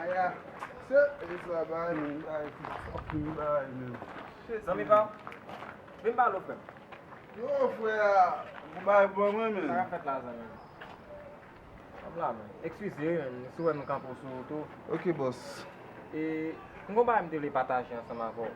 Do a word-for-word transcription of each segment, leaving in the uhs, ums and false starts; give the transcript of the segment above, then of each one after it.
Aya, se, e sa bay, men, bay, fucking bay, men. Shit, zanmi pa m, vin pale w, frè m. Yo, frè, ou bay bon mwen, men. Sa k ap fèt la, zanmi? M la, men. Eskize, men, si w wè m kanpe w sou wout ou. Ok, bòs. E, m gon bagay m te vle pataje ansanm avè w.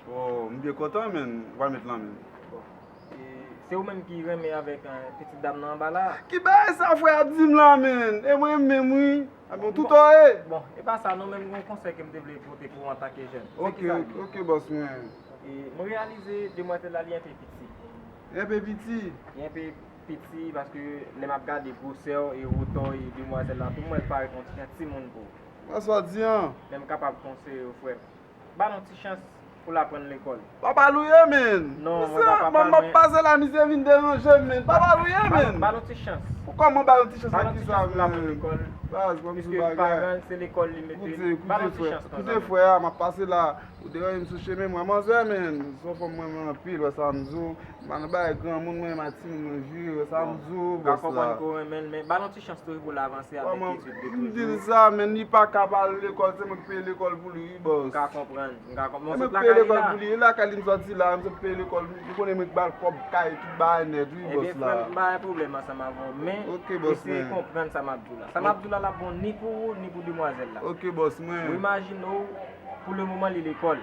Oh, m byen kontan, men. Ou pa met lan, men. Bon. E, se ou menm ki renmen avèk, eh, pitit dam nan anba la? Ki bagay sa, frè, ap di m la, men? E mwen menm, wi. A bon, tout ò e? Bon, e pa sa, non, men m gon konsèy ke m te vle pote pou ou antanke jèn. Ok, ok, bòs mwen. E, mwen reyalize demwazèl la, li enpe piti. Enpe piti? Li enpe piti, paske lè m ap gade gwosè w e wotè w e demwazèl la, tou mwen parèt yon ti jan timoun pou ou. Wè sa w di an? Men m kapab konseye w, frè m. Ba l yon ti chans pou l aprann lekòl. Papa l ou ye, men. Non, mwen pa papa l, men. M ap pase la, misye vin deranje m, men. Papa l ou ye, men. Ba l yon ti chans. Ou kòman ba l yon ti chans ak kisa, men? Ba l yon ti chans pou l aprann lekòl. Baz, mwen di bagay. Piske paran l, se lekòl li mete. Ba l yon ti chans, non, zanmi. Koute, frè, koute, frè a, m ap pase la. Ou deranje m sou chemen, mwen, manzè, men. Se yon fanm mwen renmen anpil, wè sa m di w. M pa nan bagay granmoun, mwen, m a timoun, mwen jwe, wè sa m di w, bòs la. Bon, m ka konprann ke w renmen l, men ba l yon ti chans toujou pou l avanse avèk etid li toujou. M di l sa, men li pa ka pa al lekòl, se mwen k peye lekòl pou li, wi, bòs. M ka konprann, m ka konprann. Bon, se mwen k peye lekòl pou li, e lakay li m sòti la, m sot peye lekòl, ou konnen mwen k ba l kòb kay, tout bagay nèt, wi, bòs la. Ebyen, frè m, m pa gen pwoblèm ansanm avè w, men eseye konprann sa m ap di w la. Sa m ap di w la, l ap bon ni pou ou, ni pou demwazèl la. Ok, bòs mwen. Ou imajine w, pou le moman, li lekòl.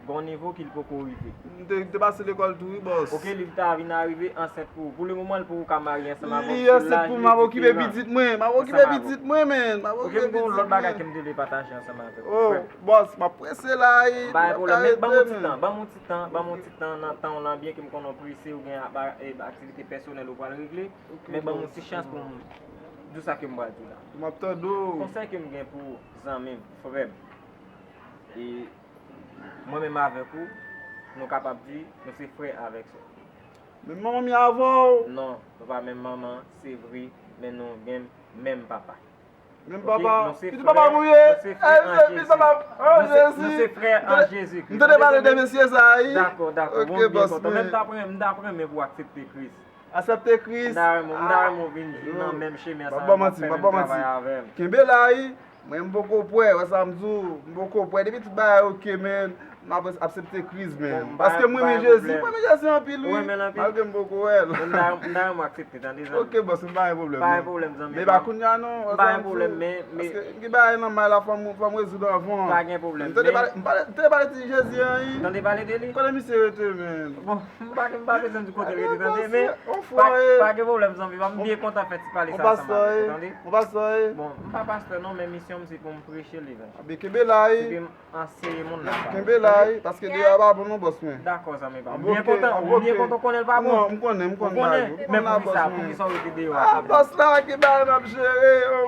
Gon nivo ke l poko rive. M te, te pase lekòl tou, wi, bòs. Ok, li ta vin arive ansent pou ou. Pou le moman, l poko ka marye ansanm avè w. Li ansent pou m ap okipe pitit mwen. M ap okipe pitit mwen, men. M ap okipe pitit mwen. Ok, m gon lòt bagay ke m te vle pataje ansanm avè w, frè m. Oh, bòs, m ap prese la, wi. M ap ka rete, men. Ban m yon ti tan, ban m yon ti tan, ban m yon ti tan nan tan w lan byen ke m konnen w prese, ou gen a-, ba-, e, aktivite pèsonèl ou pral regle. Men ban m yon ti chans pou m di w sa ke m pral di w la. M ap tande w. Konsèy ke m gen pou ou, zanmi m, frè m. E Mwen menm avèk ou, nou kapab di, nou se frè avèk sè. Menm manman m ye avè w? Non, nou pa menm manman, se vre, men nou gen menm papa. Menm papa? Pitit papa m ou ye? Nou se frè an Jezi. Nou se frè an Jezi Kris. M tande pale de mesye sa a, wi. Dakò, dakò. Bon, m byen kontan. Men m t ap renmen, m t ap renmen pou w aksepte Kris. Aksepte Kris. M ta renmen, m ta renmen w vin nan menm chemen ansanm avè m, m ap fè menm travay avè m. Kenbe la, wi. Mwen, m poko prè, wè sa m di w, m poko prè. Depi tout bagay oke, men, m ap aksepte Kris, men. Paske m renmen Jezi, m renmen Jezi anpil, wi. Malgre m poko wè l. M ta, m ta renmen w aksepte, tande, zanmi. Ok, bòs, m pa gen pwoblèm, non. Pa gen pwoblèm, zanmi. Men pa kounye a, non, wè sa m di w. Pa gen pwoblèm, men, men. Paske gen bagay nan may la, fò m, fò m rezoud anvan. Pa gen pwoblèm, men. M tande pale, m pale, m tande pale de Jezi an, wi. Tande pale de li? Kote misye rete, men? Bon, M pa, m pa bezwen di kote l rete, tande, men pa, pa gen pwoblèm, zanmi pa m, m byen kontan fè ti pale sa ansanm avèk ou, tande. Ou pastè, wi. Bon, m pa pastè non, men misyon m se pou m preche levanjil. Ebyen, kenbe la, wi. Se ke m anseye moun nan pale. Kenbe la, wi, paske deyò a pa bon non, bòs mwen. Dakò, zanmi pa m. M byen kontan, ou byen kontan konnen l pa bon. Non, m konnen, m konnen. Ou konnen? Men poukisa, poukisa w rete deyò a kounye a? Ah, bòs la, gen bagay m ap jere, oh,